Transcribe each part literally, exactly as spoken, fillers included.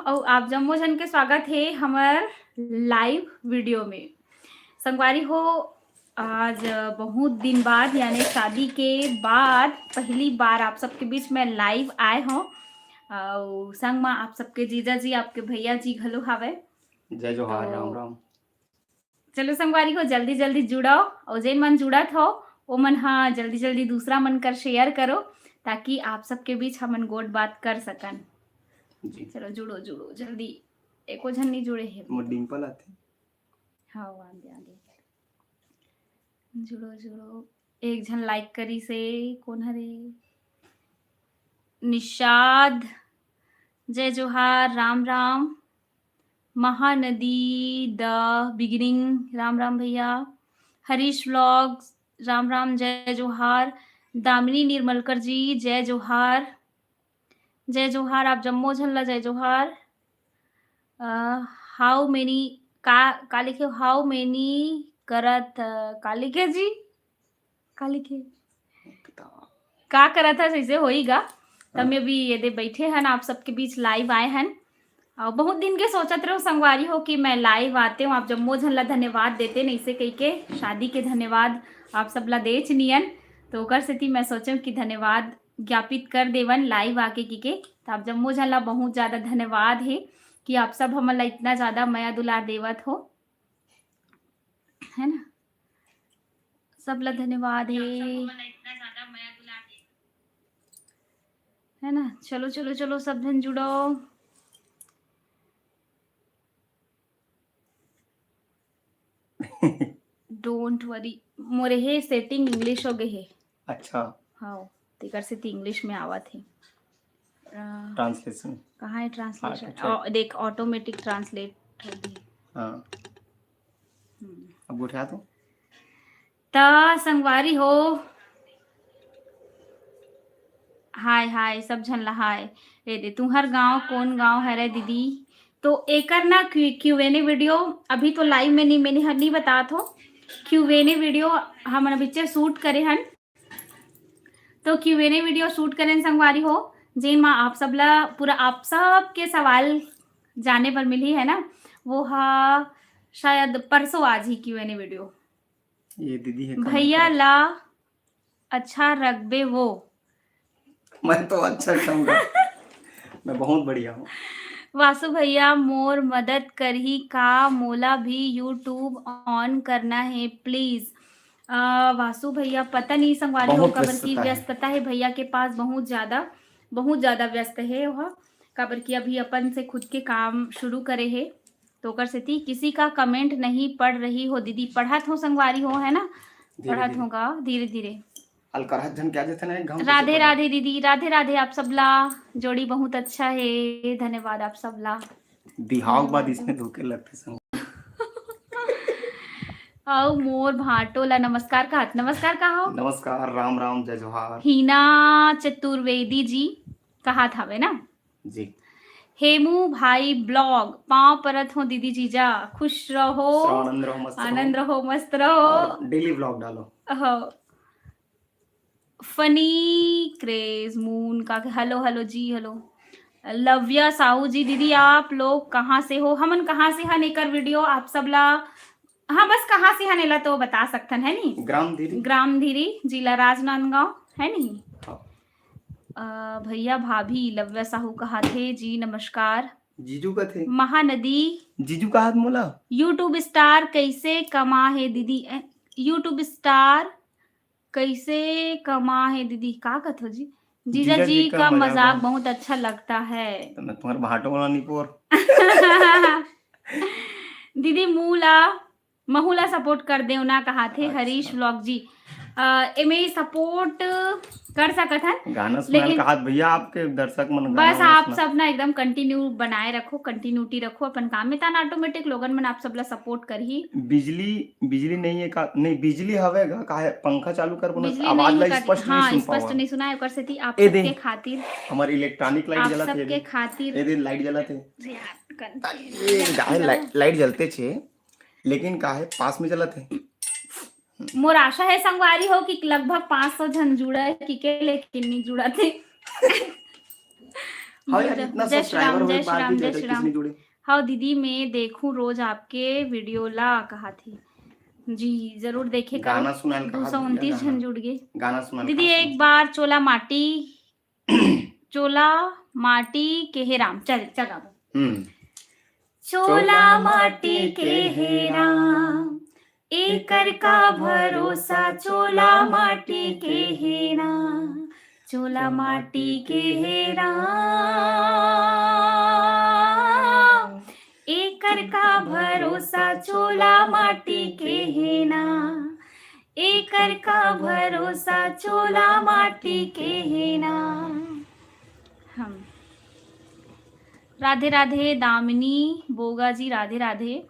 अउ आप जम्मो झन के स्वागत हे हमर लाइव वीडियो में। संगवारी हो, आज बहुत दिन बाद, यानी शादी के बाद पहली बार आप सबके बीच में लाइव आए हों। अउ संग मा आप सबके जीजा जी, आपके भैया जी घलो हावय। जय जोहार, तो राम राम। चलो संगवारी हो, जल्दी जल्दी जुड़व, अउ जेन मन जुड़त हो, ओ मन हा जल्दी जल्दी दूसरा मन कर शेयर करो, ताकि आप सबके बीच हमन गोठ बात कर सकन। जी। चलो जुड़ो जुड़ो जल्दी, एको झन नहीं जुड़े हे। मोर डिम्पल आथे। हाँ, आगे आगे जुड़ो जुड़ो। एक झन लाइक करी से, कोन हरे? निषाद, जय जोहार, राम राम। महानदी द बिगिनिंग, राम राम भैया। हरीश व्लॉग्स, राम राम, जय जोहार। दामिनी निर्मलकर जी, जय जोहार। जय जोहार, आप जम्मो झन ला जय जोहार। अ, how many, का, का लिखे? How many करत, अ, का लिखे जी? का लिखे? का करत हस, ऐसे होई गा। त हाँ। मैं भी ये दे बैठे हन, आप सबके बीच लाइव आए हन। अउ बहुत दिन के सोचत रहो संगवारी हो कि मैं लाइव आते हूँ, आप जम्मो झन ला धन्यवाद देते, नहीं से कही के शादी के धन्यवाद आप सब ला देच नियन। तो ओकर सेती मैं सोचें कि धन्यवाद ज्ञापित कर देवन लाइव आके की के। त आप जम्मो झन ला बहुत ज्यादा धन्यवाद हे कि आप सब हमन ला इतना ज्यादा मया दुलार देवत हो, है ना? सब ला धन्यवाद हे, है ना? चलो चलो चलो, सब झन जुड़ो। Don't worry, मोरे हे सेटिंग इंग्लिश हो गए हे। अच्छा। हाँ, तेकर सेती इंग्लिश में आवत हे। अ, ट्रांसलेशन। कहाँ है ट्रांसलेशन? Heart attack। अ, देख, ऑटोमेटिक ट्रांसलेट हो गई। हाँ। हम्म। अब उठा तो। त संगवारी हो, हाय हाय, सब झन ला हाय। ए दे, तुहर गांव कोन गांव हरे दीदी? तो एकर ना क्यू-, क्यूएनए वीडियो अभी तो लाइव में नहीं, मैंने हर नहीं बतात हो। क्यूएनए वीडियो हमन अभी शूट करे हन, तो क्यूएनए वीडियो शूट करेन संगवारी हो, जेन मा आप सब ला पूरा आप सब के सवाल जाने बर मिलही, है ना? वो हा शायद परसों आज ही क्यूएनए वीडियो। ये दीदी है भैया ला अच्छा रखबे वो। मैं तो अच्छा रहूंगा। मैं बहुत बढ़िया हूँ। वासु भैया मोर मदद करही का, मोला भी YouTube on करना है please। अ, वासु भैया पता नहीं संगवारी हो, बहुत काबर की व्यस्तता है। व्यस्तता है भैया के पास, बहुत ज्यादा, बहुत ज्यादा व्यस्त है वह, काबर की अभी अपन से खुद के काम शुरू करे है, तो ओकर सेती किसी का कमेंट नहीं पढ़ रही हो दीदी। पढ़त हो संगवारी हो, है ना? धीरे पढ़त धीरे। होगा धीरे धीरे। अलकरहत झन क्या जथे ना एक घाम राधे राधे दीदी, राधे राधे आप सब ला। जोड़ी बहुत अच्छा है, धन्यवाद आप सब ला। बिहाव के बाद इसने धोखे लगते संग। अउ मोर भांटो ला नमस्कार कहत, नमस्कार कहो। नमस्कार, राम राम, जय जोहार। हीना चतुर्वेदी जी कहत हवे ना। जी। हेमू भाई ब्लॉग, पाँव परत हो दीदी जीजा, खुश रहो, आनंद रहो, मस्त रहो। आनंद रहो, मस्त रहो। और डेली ब्लॉग डालो। हो। फनी क्रेज मून का, हेलो, हेलो जी, हेलो। लव्या साहू जी, दीदी आप लोग कहाँ से हो? हमन कहाँ से हन, एकर वीडियो आप सब ला, हाँ, बस कहाँ से हन, एला तो बता सकथन, है नी? ग्राम धीरी। ग्राम धीरी, जिला राजनांदगांव, है नी? हाँ। अ, भैया भाभी, लव्या साहू कहाथे जी, नमस्कार। जीजू कथे। महानदी। जीजू कहात मोला। YouTube स्टार कैसे कमा हे दीदी? ए, YouTube स्टार कैसे कमा हे दीदी? का कथो जी? जीजा जीजा जी जी का का मजाक मजाक बहुत बहुत अच्छा लगता है। तो मैं तुम्हारे भाटो वाला नहीं पोर। दीदी, मूला महू ला सपोर्ट कर देव ना, कहाथे अच्छा। हरीश व्लॉग जी। अ, एमे सपोर्ट कर सकत हन, गाना सुनाए लेकिन कहात भैया, आपके दर्शक मन गाना बस वाना आप सुना। सब ना एकदम कंटिन्यू बनाए रखो, कंटिन्यूटी रखो अपन काम में, तान ऑटोमेटिक लोगन मन आप सब ला सपोर्ट करही। बिजली, बिजली नहीं है का? नहीं, बिजली हवे गा, काहे पंखा चालू कर बोला, बिजली आवाज नहीं ला होता, स्पष्ट नहीं हाँ, सुन स्पष्ट पावा। नहीं सुनाए, ओकर सेती आप ए दे, सबके खातिर, हमार इलेक्ट्रॉनिक लाइट आप जलत है सबके अभी। खातिर। ए दे, लाइट जलत है। यार, कंटिन्यू ए, गाय लाइट, लाइट जलते छे। लेकिन का है, पास में चलत हे। मोर आशा है संगवारी हो कि लगभग पाँच सौ झन जुड़ा है कि के, लेकिन नहीं जुड़ा थे। हाँ यार, इतना जय श्री राम, जय श्री राम, जय श्री राम। हाँ दीदी, मैं देखूं रोज आपके वीडियो ला, कहा थी जी, जरूर देखे करो। गाना सुनाए ल कहा दू सौ उनतीस भैया, झन जुड़ गे। गाना सुनाए ल दीदी, कहा एक बार चोला माटी, चोला माटी के हे राम, चल, चल गाबो। हम्म। चोला माटी के हे राम, एकर का भरोसा, चोला माटी के हे राम, चोला माटी के हे राम, एकर का भरोसा, चोला माटी के हे ना, एकर का भरोसा, चोला माटी के हे ना। हम राधे राधे दामिनी बोगा जी, राधे राधे।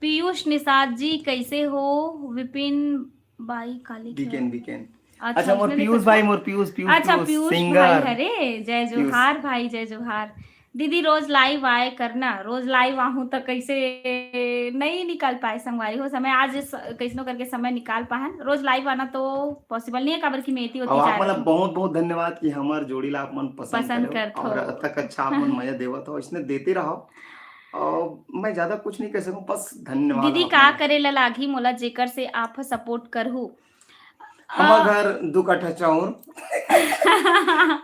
पीयूष निषाद जी, कैसे हो? विपिन बाई काली क्या? बीकेन, बीकेन। अच्छा, अच्छा, मोर उसमें भी पीयूष करता भाई, है? मोर पीयूष, पीयूष, अच्छा, पीयूष, पीयूष भाई, सिंगर। अरे, जय पीयूष। जोहार भाई, जय जोहार। दीदी, रोज लाइव आए करना, रोज लाइव आहूं त कैसे नहीं निकाल पाए संगवारी हो समय, आज स-, कैसनो करके समय निकाल पाहन। रोज लाइव आना तो पॉसिबल नहीं है, काबर कि मैं एती ओती अब आप जा मन ला रही हूँ। बहुत बहुत धन्यवाद कि हमर जोड़ी ला आप मन पसंद पसंद करे हो करत और हो। अतक अच्छा आप मन मजा देवत हो, इसने देते रहो। और मैं ज्यादा कुछ नहीं कह सकूं, बस धन्यवाद दीदी, आप का मन। करे ला लागही मोला जेकर से आप सपोर्ट करहू? हमर आ, घर दू कट्ठा चाउर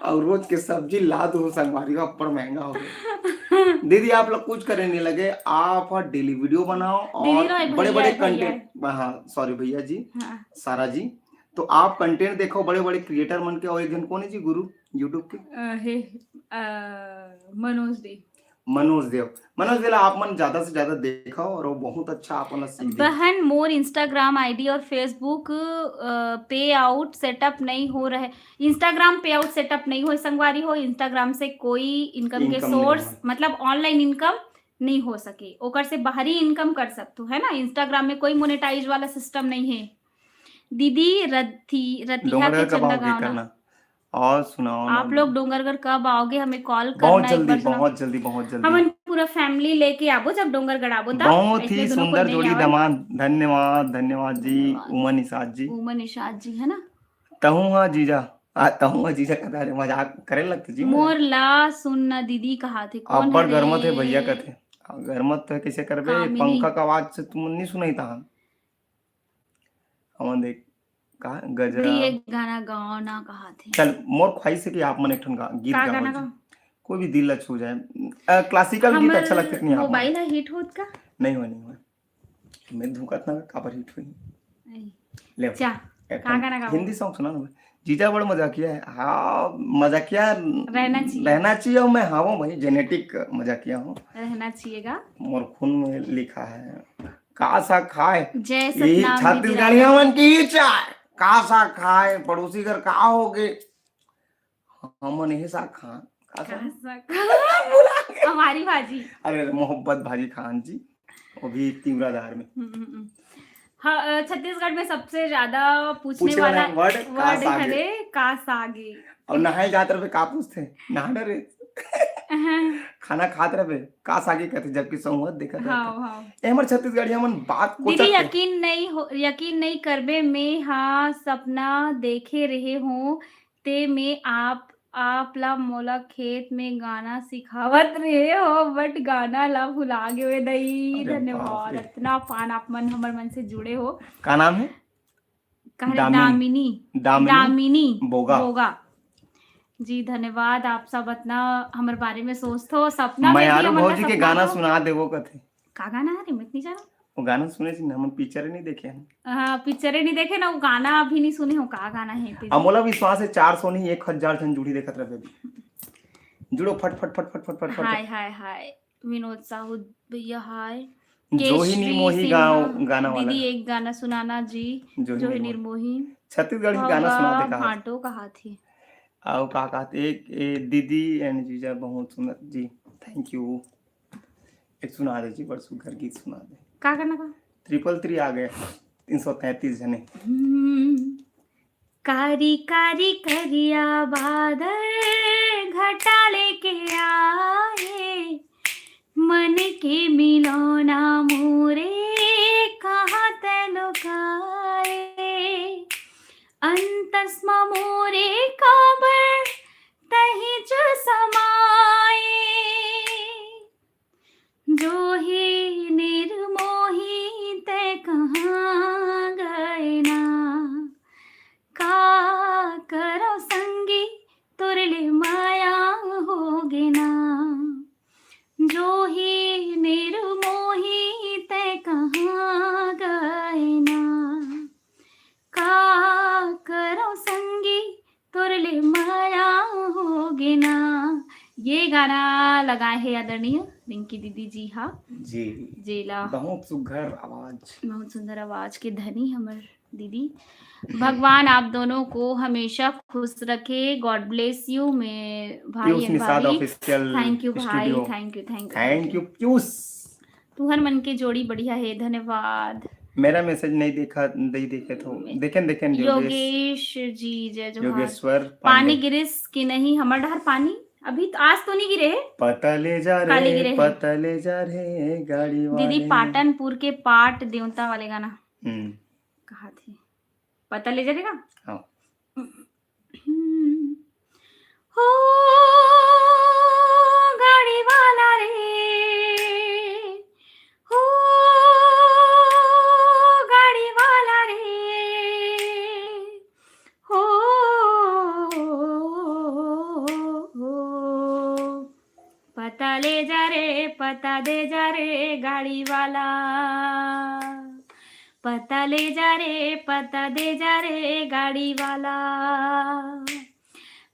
और रोज के सब्जी ला दो संगवारी हो, अब्बड़ महंगा हो गया। दीदी, आप लोग कुछ करे नहीं लगे, आप डेली वीडियो बनाओ दीदी और रोए बड़े भैया, बड़े भैया। कंटेंट। हाँ, सॉरी भैया जी, हाँ। सारा जी, तो आप कंटेंट देखो बड़े बड़े क्रिएटर मन के। और एक जन कौन है जी गुरु यूट्यूब के? अ, हे, अ, मनोज दे। मनोज देव, मनोज देव ला आप मन ज्यादा से ज्यादा देखो और वो बहुत अच्छा आप मन ला सीख दे। बहन, मोर Instagram ID और Facebook, अ, पे आउट सेटअप नहीं हो रहे। Instagram पे आउट सेटअप नहीं हो संगवारी हो, Instagram से कोई इनकम के इनकम नहीं सोर्स, है। मतलब ऑनलाइन इनकम नहीं हो सके, ओकर से बाहरी इनकम कर सकथो, है ना। Instagram में कोई मोनेटाइज वाला सिस्टम नहीं है। दीदी रथी, रतिहा डोंगरगढ़ के कब चंदा आओगे गाँव ना। करना? और सुनाओ ना आप लोग दीदी। डोंगरगढ़ कब आओगे? हमें कॉल बहुत करना एक जल्दी, बार सुनाओ। बहुत जल्दी, बहुत जल्दी। हमन पूरा फैमिली लेके आबो जब डोंगरगढ़ आबो तब। बहुत ऐसने ही दोनों को सुंदर नहीं जोड़ी आवत। दमाद, धन्यवाद, धन्यवाद जी, धन्यवाद। उमा निषाद जी। उमा निषाद जी, है ना? तहूँ हा जीजा, आ, तहूँ हा जीजा कहता रे, मजाक करे लगते जी। मोर ला सुन ना दीदी कहा थे, कौन अब्बड़ हरे? गरमत है भैया कथे। आ, गरमत तो कैसे करबे? कामिनी। पंखा का आवाज से तुम नहीं सुनाई तहन। हमन देख, का गजब। दी एक गाना गाओ ना कहा थे। चल, मोर ख्वाहिश है कि आप मन एक ठन गा-, गीत का गाओ गाना जी। गाओ? कोई भी दिल ला छू जाए। अ, क्लासिकल गीत हमर अच्छा लगथे कि नहीं आप मन? मोबाइल ह हीट होत का? नहीं होय, नहीं होय। मैं धुकत ना काबर हीट होई। नहीं। ले, चा, एक का ठन गाना गाओ? हिंदी सॉन्ग सुना ना। जीजा बड़ मजाकिया है। हाँ, मजाकिया रहना चाहिए। रहना चाहिए और मैं हाँ हूँ भाई, जेनेटिक मजाकिया हूँ। रहना चाहिएगा। मोर खून में लिखा है। का साग खाए? जय यही सतनाम दीदी छत्तीसगढ़िया राम। मन की चाय। का साग खाए? पड़ोसी घर का होगे? हमन यही साग खान। का का साग? साग? हमारी भाजी। अरे, मोहब्बत भाजी खान जी, वो भी तिवरा दार में। हम्म, हम्म, हम्म। हाँ, अ, छत्तीसगढ़ में सबसे ज्यादा पूछने पूछने वाला वाला word का word साग है? हरे, का साग है? और नहाए जात रहे का पूछते? नहा डरे। हाँ। खाना खात रहे, का सागे कहते, जबकि संवत देखत रहते। हाँ, हाँ। ए, हमर छत्तीसगढ़िया मन बात को दीदी, करते। यकीन नहीं हो, यकीन नहीं करबे, मैं हा सपना देखे रहे हूँ, ते में आप, आप ला मोला खेत में गाना सिखावत रहे हो, but गाना ला भुला गए दई। अरे बाप धन्यवाद, रे। इतना fan आप मन हमर मन से जुड़े हो। का नाम है? कह रहे दामिनी। दामिनी। दामिनी दामिनी बोगा। बोगा। जी, धन्यवाद आप सब इतना हमर बारे में सोचथो, सपना में भी मयारू हमन ला भौजी के सपना गाना हो। सुना देवो कथे। का गाना है रे? मैं नहीं जाना। वो गाना सुने छी ना, हमन पिक्चर नहीं देखे हैं। हाँ, पिक्चर नहीं देखे ना, वो गाना अभी नहीं सुने हो, का गाना है ते? अब मोला विश्वास है, चार सौ नहीं, एक हजार झन जुड़ी देखत रहे अभी। जुड़ो फट, फट, फट। हाय, हाय, हाय। विनोद साहू भैया, हाय। जो ही केशरी निर्मोही सिन्हा, गाँव, गाना वाला। दीदी, एक गाना सुनाना जी, जो ही जो ही निर्मोही। निर्मोही। छत्तीसगढ़ी गाना सुना दे, कहा। भाटो कहा थी। आओ, का कहत, एक, ए, दीदी and जीजा बहुत सुंदर जी, thank you। एक सुना दे जी, बड़ सुघर गीत सुना दे। का गाना का? ट्रिपल थ्री आ गए, तीन सौ तैंतीस जने। हम्म। कारी कारी करिया बादल घटा लेके आए, मन के मिलौना मोरे कहाँ तै लुकाए, अंतस म मोरे काबर तही च समाए। जो ही निर्मोही तै कहाँ गए ना, का करो संगी तोर ले माया होगे ना। जो ही निर्मोही तै कहाँ गए ना, का करो संगी तोर ले माया होगे ना। ये गाना लगाए हे आदरणीय रिंकी दीदी जी हा। जी, जेला बहुत सुघर आवाज। बहुत सुंदर आवाज के धनी हमर दीदी। भगवान आप दोनों को हमेशा खुश रखे। God bless you। मैं भाई पीयूष and निषाद भाभी, ऑफिशियल thank you भाई, studio. thank you, thank you, thank you Piyush. तुहर मन के जोड़ी बढ़िया हे, धन्यवाद। मेरा मैसेज नहीं देखा, नहीं देखे तो देखें देखें योगेश, योगेश जी, जय जोहार। योगेश्वर पानी पांडे। गिरिस कि नहीं? हमर डहर पानी अभी तो, आज तो नहीं गिरे हे। पता ले जा काली गिरे रे, हे। पता ले जा रे गाड़ी वाले। दीदी, पाटनपुर के पाट देवता वाले गाना हम्म, कहा थे, पता ले जा रे का? हाँ। हम्म। हो गाड़ी वाला रे, हो गाड़ी वाला रे, हो, पता ले जा रे, पता दे जा रे गाड़ी वाला, पता ले जा रे, पता दे जा रे गाड़ी वाला,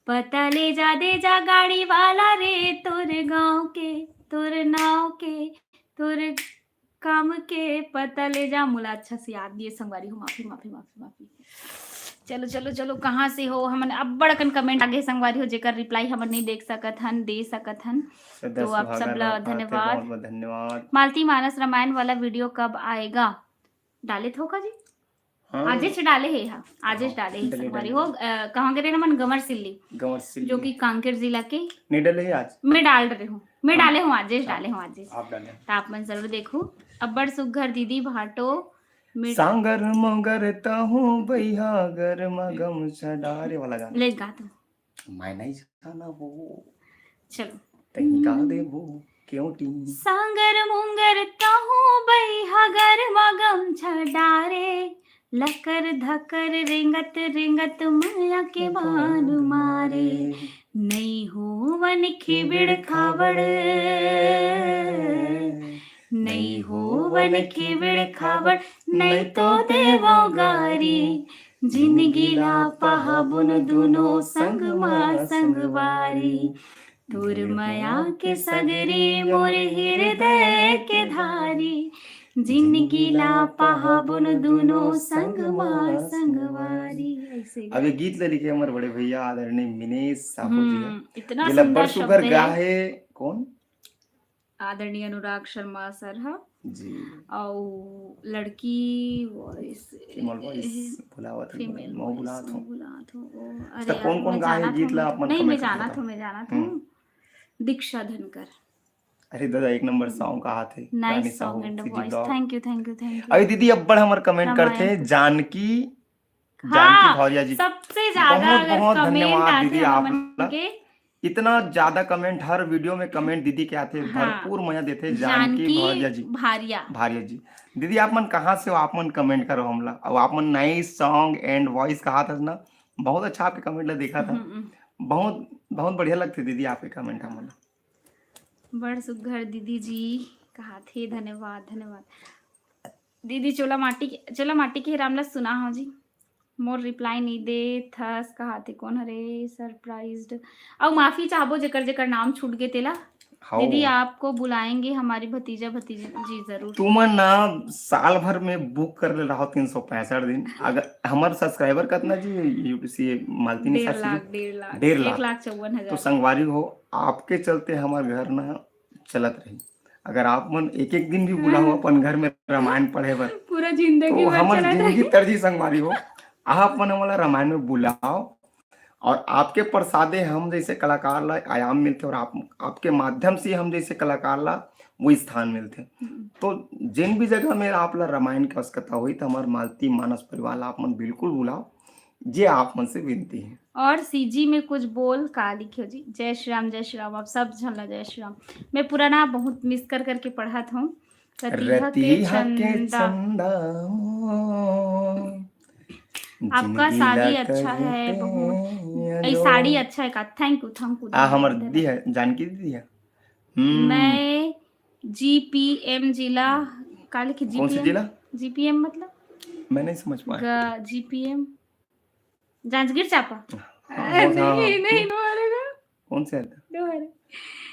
पता ले जा दे जा गाड़ी वाला रे, तोर गांव के, तोर नाव के, तोर काम के पता ले जा। मोला अच्छा से याद नहीं हे संगवारी हो, माफी, माफी, माफी, माफी। चलो, चलो, चलो, कहाँ से हो? हमन अब्बड़ अकन कमेंट आगे संगवारी हो, जेकर रिप्लाई हमन नहीं देख सकत हन, दे सकत हन। सदा तो आप सुहागन सब ला रहो, धन्यवाद। बहुत बहुत धन्यवाद। मालती मानस रामायण वाला वीडियो कब आएगा? डाले थो का जी? हाँ, आजेच डाले हे हा, आजेच हाँ, डाले हे डाले, संगवारी डाले। हो। अ, कहाँ गिरे हमन? गंवर सिल्ली, गंवर सिल्ली। जो कि कांकेर जिला के। नहीं डाले हे आज? मैं डाल रहे हूँ, मैं हाँ। डाले हूँ, आजेच अच्छा। डाले हूँ, आजेच। आप डाले। तो आप मन जरूर देखो। अब्बड़ सुघर दीदी भाटो मिट- सांगर मोंगर तहूँ बइहा गर मा गमछा डारे वाला गाना। ले गा तू। मैं नहीं जाना वो चलो। तहीं का देबो क्यों टीम। सांगर मुंगर तहूँ बइहा गर मा गमछा डारे, लकर धकर रेंगत रेंगत माया के बान मारे। नई हो वन खिबिड़ खाबड़, नई हो वन खिबिड़ खाबड़, नई तो देवो गारी। जिनगी ला पाहबुन दुनो संग मा संगवारी। तोर मया के सगरी मोर हृदय के धारी। जिनगी ला पाहबुन दुनो संग मा संगवारी। ऐसे अब ये गीत ले लिखे हमारे बड़े भैया आदरणीय मिनेश साहू जी हैं। हम्म, इतना ये लब्बड़ सुंदर शब्द सुगर गा है। है कौन? आदरणीय अनुराग शर्मा सर हा। जी। और लड़की वॉइस, फीमेल वॉइस बुलावत है, फीमेल मैं बुलात हूँ। बुलात हूँ। ओ, इसका अरे कौन यार, कौन मैं गा है जाना गीत था, ला अपन नहीं, मैं comment जाना करके था, मैं जाना था। हम्म। दीक्षा धनकर। अरे दादा, एक नंबर सॉन्ग कहा थे nice Rani Sahu, song and CG voice. Blog. Thank you, thank you, thank you. अरे दीदी, अब्बड़ हमर कमेंट रामायण। करते हैं जानकी, हाँ, जानकी भौरिया जी। सबसे ज्यादा बहुत, अगर बहुत कमेंट धन्यवाद आथे दीदी आप हमन ला। के, इतना ज्यादा कमेंट, हर वीडियो में कमेंट दीदी के आथे, हाँ। भरपूर मया देथे जानकी भौरिया जी। भारिया। भारिया जी। दीदी, आप मन कहाँ से हो? आप मन कमेंट करो हमला। अब आप मन नाइस सॉन्ग एंड वॉइस कहा था ना, बहुत अच्छा आपके कमेंट ला देखा था। हम्म, हम्म। बहुत, बहुत बढ़िया लगते दीदी आपके कमेंट हमन। बड़ सुघर दीदी जी कहा थे, धन्यवाद, धन्यवाद। दीदी चोला माटी के, चोला माटी के राम ला सुना हो जी। मोर रिप्लाई नहीं दे थस कहा थे, कौन हरे सरप्राइज्ड। अउ माफी चाहबो जेकर जेकर नाम छूट गे तेला। हाओ। दीदी आपको बुलाएंगे हमारी भतीजा भतीजी जी जरूर। तुमन ना साल भर में बुक कर ले रहो तीन सौ पैंसठ दिन। अगर हमार सब्सक्राइबर कितना जी YouTube से मालती डेढ़ निशा से? लाख, डेढ़ लाख, डेढ़ लाख। एक लाख चौवन हजार। तो संगवारी हो, आपके चलते हमार घर ना चलत रही। अगर आप मन एक एक दिन भी बुलाओ हाँ। अपन घर में रामायण पढ़े बर, पूरा जिंदगी तो भर हमार चलत रही। जिंदगी तर जी संगवारी हो। आप मन हमला रामायण में बुलाओ और आपके प्रसादे हम जैसे कलाकार ला आयाम मिलथे और आप, आपके माध्यम से हम जैसे कलाकार ला वो स्थान मिलथे। हम्म। तो जिन भी जगह में आप ला रामायण के आवश्यकता होही, तो हमार मालती मानस परिवार ला आप मन बिल्कुल बुलाओ। ये आप मन से विनती है। और सीजी में कुछ बोल का लिखे हो जी। जय श्री राम, जय श्री राम। आप सब झन ला जय श्री राम। मैं पुराना बहुत मिस कर करके पढ़त हूँ। रतिहा के चंदा। आपका साड़ी अच्छा है बहुत। ए, साड़ी अच्छा है का? Thank you, thank you। आ हमर दीदी है, जानकी दीदी है। मैं जीपीएम जिला, का लिखे? कौन सी जिला? जीपीएम मतलब? मैं नहीं समझ पाया। जीपीएम जांजगीर चांपा। हाँ, नहीं, नहीं, दोबारा। कौन से आता? दोबारा।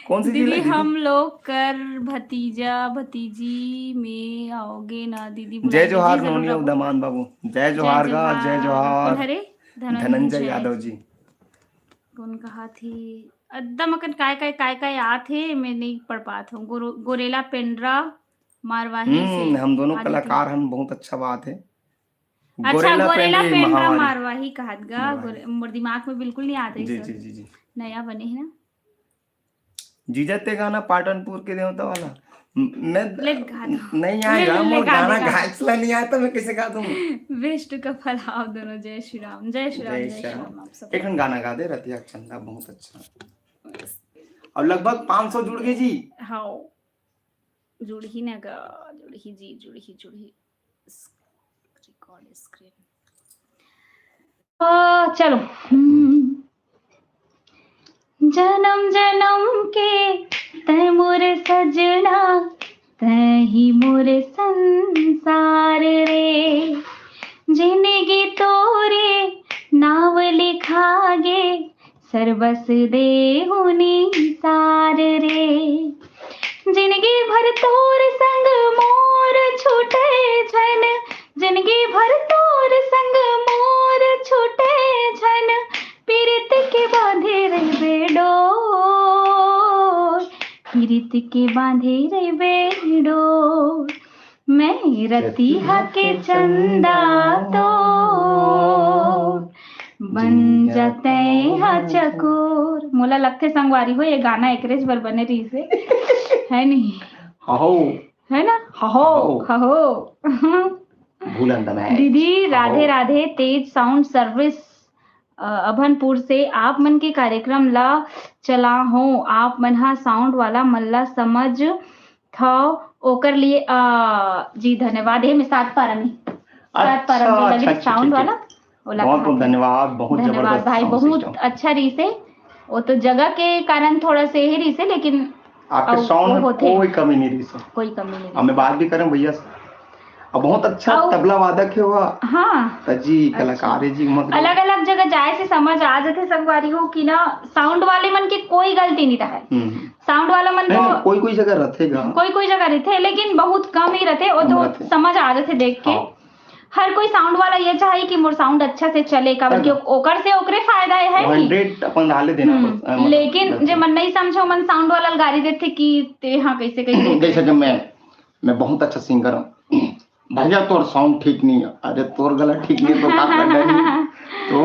कौन सी दीदी, हम लोग कर भतीजा भतीजी में आओगे ना दीदी? जय जोहार नोनी अउ दमान बाबू। जय जोहार गा, जय जोहार। धनंजय यादव जी। कौन कहा थी? एकदम अकन काय काय काय काय आत हे, मैं नहीं पढ़ पात हूँ। गोरेला पेंड्रा मारवाही से। हम दोनों कलाकार हन, बहुत अच्छा बात है। अच्छा, गोरेला पेंड्रा मारवाही कहत गा। मोर दिमाग में बिल्कुल नहीं आत रही। जी जी जी। नया बने है ना। जीजा ते गाना पाटनपुर के देवता वाला। मैं नहीं आएगा, मोर गाना गाए ला नहीं आता, मैं कैसे गा दूँ? बेस्ट का फल आप दोनों। जय श्री राम, जय श्री राम, जय श्री राम। आप सब एक गाना गा दे रतिहा चंदा, बहुत अच्छा। और लगभग पाँच सौ जुड़ गए जी। हाँ, जुड़ही ना गा, जुड़ही जी, जुड़ही, जुड़ही। Record screen। आ, चलो। जनम जनम के तै मोर सजना, तै ही मोर संसार रे। जिनगी तोरे नाव लिखा गे, सरबस देहु निसार रे। जिनगी भर तोर संग मोर छूटे झन, जिनगी भर तोर संग मोर छूटे झन, पीरित के बांधे रहिबे डोर, पीरित के बांधे रहिबे डोर। मैं रतिहा के चंदा तो बन जाते हा चकोर। मोला लगथे संगवारी हो, ये गाना एकरेज बर बने रहिस हे, है नहीं? हहो। है ना? हहो, हहो। भूलन दनाए। दीदी, राधे राधे। तेज साउंड सर्विस अभनपुर से आप मन के कार्यक्रम ला चला हो। आप मन हा साउंड वाला मन ला समझ थव, ओकर लिए जी धन्यवाद। हे में सात पारा में, सात पारा में लगे साउंड वाला। बहुत बहुत धन्यवाद। बहुत जबरदस्त भाई, बहुत अच्छा रहिस हे। वो तो जगह के कारण थोड़ा से ही रहिस हे, लेकिन आपके साउंड में कोई कमी नहीं रहिस हे। कोई कमी नहीं। मैं बात भी करें भैया से, अब बहुत अच्छा तबला वादक है वो। हाँ। जी, कलाकार है जी। अलग अलग जगह जाए से समझ आ जाथे संगवारी हो कि ना, साउंड वाले मन के कोई गलती नहीं रहे। साउंड वाला मन तो कोई कोई जगह रहथे गा। कोई कोई जगह रहथे, लेकिन बहुत कम ही रहथे। वो तो समझ आ जाथे देख के। हर कोई साउंड वाला ये चाहे कि मोर साउंड अच्छा से चले, काबर कि ओकर से ओकरे फायदा है। हंड्रेड अपन डाले देना। लेकिन जे मन नहीं समझे, मन साउंड वाला गारी देथे कि ते हाँ कैसे कैसे। जैसे कि मैं मैं बहुत अच्छा सिंगर हूँ। भैया तोर साउंड ठीक नहीं है। अरे तोर गला ठीक नहीं तो का करना है? तो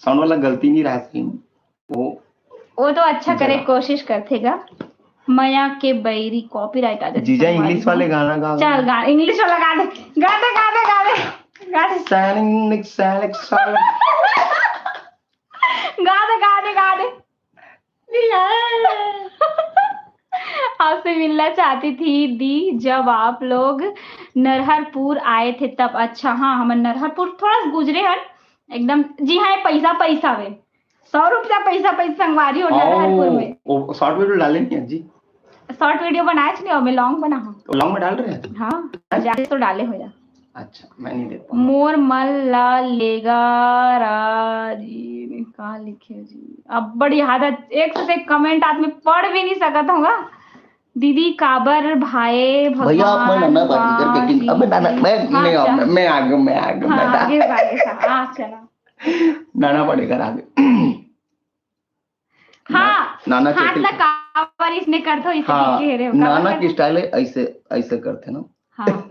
साउंड वाला गलती नहीं रहा सही में। वो वो तो अच्छा करे कोशिश करथे गा। मया के बैरी कॉपीराइट आ जाथे। जीजा इंग्लिश वाले गाना गा। चल गा, इंग्लिश वाला गा दे, गा दे, गा दे, गा दे, गा दे। सैनिक सैनिक सैनिक। गा दे, गा दे, गा दे। आपसे मिलना चाहती थी दी, जब आप लोग नरहरपुर आए थे तब। अच्छा, हाँ, हमन नरहरपुर थोड़ा सा गुजरे हन एकदम। जी हाँ, ये पैसा पैसा वे, सौ रुपया पैसा पैसा संगवारी हो नरहरपुर में। वो शॉर्ट वीडियो डालेंगे जी। शॉर्ट वीडियो बनाए नहीं, मैं लॉन्ग बना हूँ। तो लॉन्ग में डाल रहे हैं? हाँ, जाके तो डाले हो जा। अच्छा, मैं नहीं देता। मोर मन ला लेगा राजी, का लिखे जी? अब बड़ी आदत, एक से एक कमेंट आदमी पढ़ भी नहीं सकत होगा। दीदी काबर भाई, भैया आप मैं नन्ना बात करके किन अबे ना मैं मैं आ गया, मैं आ गया, मैं आ गया। आगे भाई साहब, हाँ चला। नाना पड़ेगा आगे। हाँ, नाना हाथ ला काबर इसने करथो, इसे हाँ, कह रहे हो, नाना की स्टाइल है, ऐसे ऐसे करते ना। हाँ।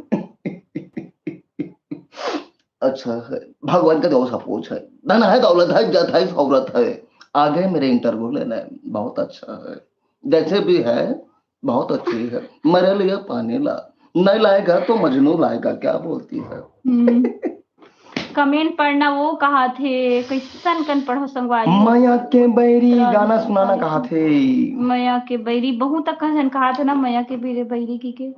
अच्छा है, भगवान का दो सपूत है, धन है, दौलत है, इज्जत है, शौहरत है। आगे मेरे इंटरव्यू लेना है, बहुत अच्छा है, जैसे भी है बहुत अच्छी है। मेरे लिए पानी ला, नहीं लाएगा तो मजनू लाएगा, क्या बोलती है? कमेंट पढ़ना वो कहाथे, कइसन कन पढ़ो संगवारी हो? मया के बैरी गाना सुनाना कहाथे। मया के बैरी, बहुत अकन झन कहाथे ना, मया के बैरी, बैरी की के,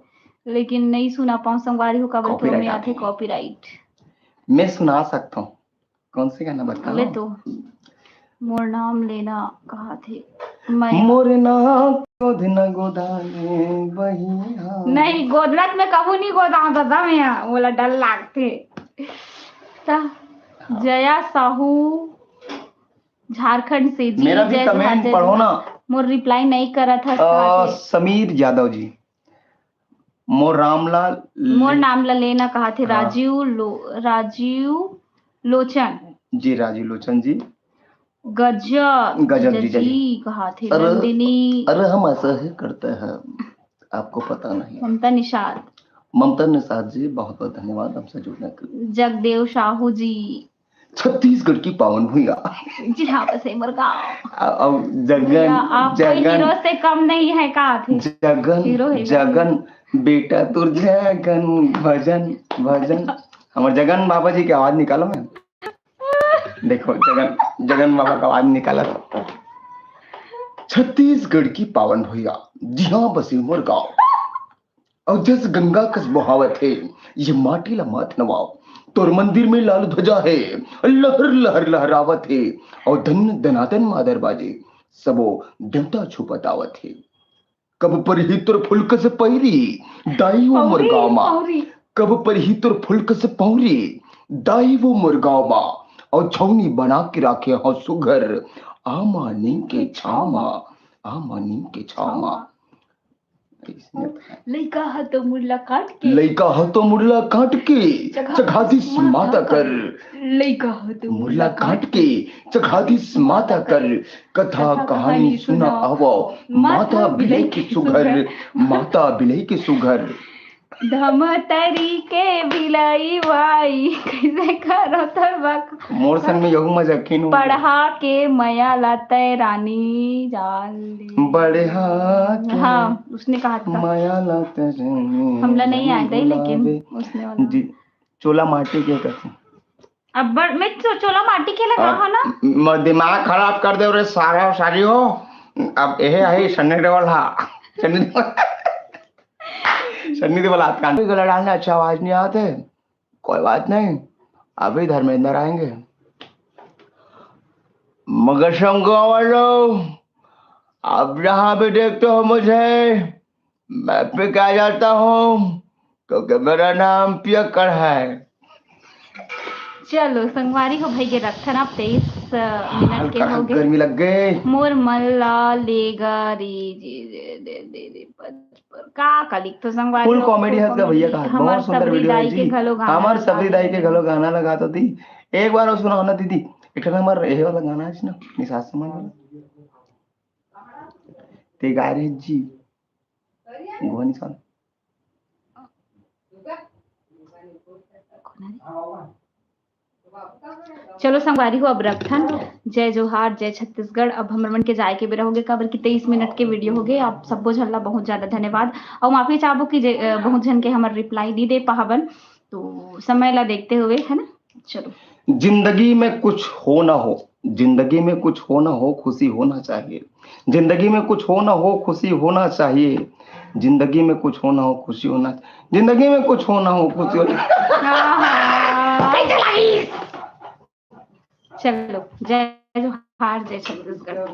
लेकिन नहीं सुना पाऊँ संगवारी हो, काबर कि ओमे आथे कॉपीराइट। मैं सुना सकता हूँ। कौन से गाना बताओ? ले तो, मोर नाम लेना कहाथे। मैं मोर नाम गोद न गोदाले बहिया। नहीं, गोदलत में कहूँ नहीं गोदाऊँ दादा, मैं बोला डर लागथे। ता, हाँ। जया साहू झारखंड से जी, मेरा भी जय कमेंट पढ़ो ना। मोर रिप्लाई नहीं करत हस। समीर यादव जी, मोर राम ला मोर नाम ला लेना कहाथे। हाँ। राजीव लो, राजीव लोचन जी, राजीव लोचन जी। गजब, गजब जी, गजब। कहाथे। अरे, नंदिनी। अरे, हम ऐसा ही करते हैं, आपको पता नहीं। ममता निषाद। ममता निषाद जी, बहुत बहुत धन्यवाद हमसे जुड़ने के लिए। जगदेव साहू जी। छत्तीसगढ़ की पावन भुइया। जी हाँ, बस एक बार गाओ। अब जगन, भैया, आप कोई जगन, हीरो से कम नहीं है का? जगन, हीरो है जगन, बेटा तुर जगन, भजन, भजन। हमारे जगन बाबा जी की आवाज निकालो मैं। देखो, जगन, जगन बाबा का आवाज निकाला था। छत्तीसगढ़ की पावन भुइया, जिहाँ बसे मोर गाँव। अउ जस गंगा कस बोहावत हे, ये माटी ला मत नवाओ। तोर मंदिर में लाल ध्वजा हे, लहर लहर लहरावत हे। अउ धन दनादन मादर बाजे, सबो देवता छुपत आवत हे। कब परही तोर फुलकस पैरी, दाई वो मोर गाँव मा। कब परही तोर फुलकस पौरी, दाई वो मोर गाँव मा। अउ छौनी बना के राखे हौ सुघर, आमा नीम के छाँव मा, आमा नीम के छाँव मा। लइका ह तो मुड़ला काट के, लइका ह तो मुड़ला काट के, चघा दिस माता कर। लइका ह तो मुड़ला काट के, चघा दिस माता कर। कथा कहानी सुना आवो, माता बिलई के सुघर, माता बिलई के सुघर। धमतरी के बिलई बाई, कइसे करो तोर बक-, मोर संग में यहू मजाक किन हो। पढ़ा के मया ला तै रानी जान ले। बढ़िया के हाँ, उसने कहा था। मया ला तै रानी हमला नहीं जान आता है, लेकिन बुलावे। उसने वाला। जी, चोला माटी के कथे। अब्बड़, मैं चो-, चोला माटी के लगा आ, हो ना? म-, दिमाग खराब कर दे रे सारा सारी हो। अब यही है सन्नी देओल हा। सन्नी देओल, सन्नी देओल हाथ कान। कोई गला डालना अच्छा आवाज नहीं आते, कोई बात नहीं, अभी धर्मेंद्र आएंगे। मगर संग गाँव वालों, आप जहाँ भी देखते हो मुझे, मैं पिका जाता हूँ, क्योंकि मेरा नाम पियक्कड़ है। चलो संगवारी हो, भई गे रखथन, अब तेईस मिनट के हो गे। गर्मी लग गई। मोर मन ला लेगा रे, जे, जे, दे, दे, दे, पर, पर, का, का लिखथो संगवारी हो, फुल कॉमेडी हंस का भैया का, हमार बहुत सुंदर वीडियो है जी। हमार सबरी दाई के घलो गाना लगा तो दी, एक बार वो सुनाओ ना दीदी, एक ठन हमार यही वाला गाना है ना, निषाद सुमन वाला। ते गा रहे जी, गोहनी साल। चलो संगवारी हो, अब रखथन। जय जोहार, जय छत्तीसगढ़। अब हमर मन के जाए के बेरा होगे, काबर कि तेईस मिनट के वीडियो होगे। आप सब्बो झन ला बहुत ज्यादा धन्यवाद, अउ माफी चाहबो कि जे, अ, बहुत झन के हमर रिप्लाई नहीं दे पाहबन, तो समय ला देखते हुए, है ना। चलो। जिंदगी में कुछ हो ना हो, जिंदगी में कुछ हो ना हो, खुशी होना चाहिए। जिंदगी में कुछ हो ना हो, खुशी होना चाहिए। जिंदगी में कुछ हो ना हो, खुशी होना, जिंदगी में कुछ हो ना हो, खुशी होना। चलो, जय जोहार, जय छत्तीसगढ़।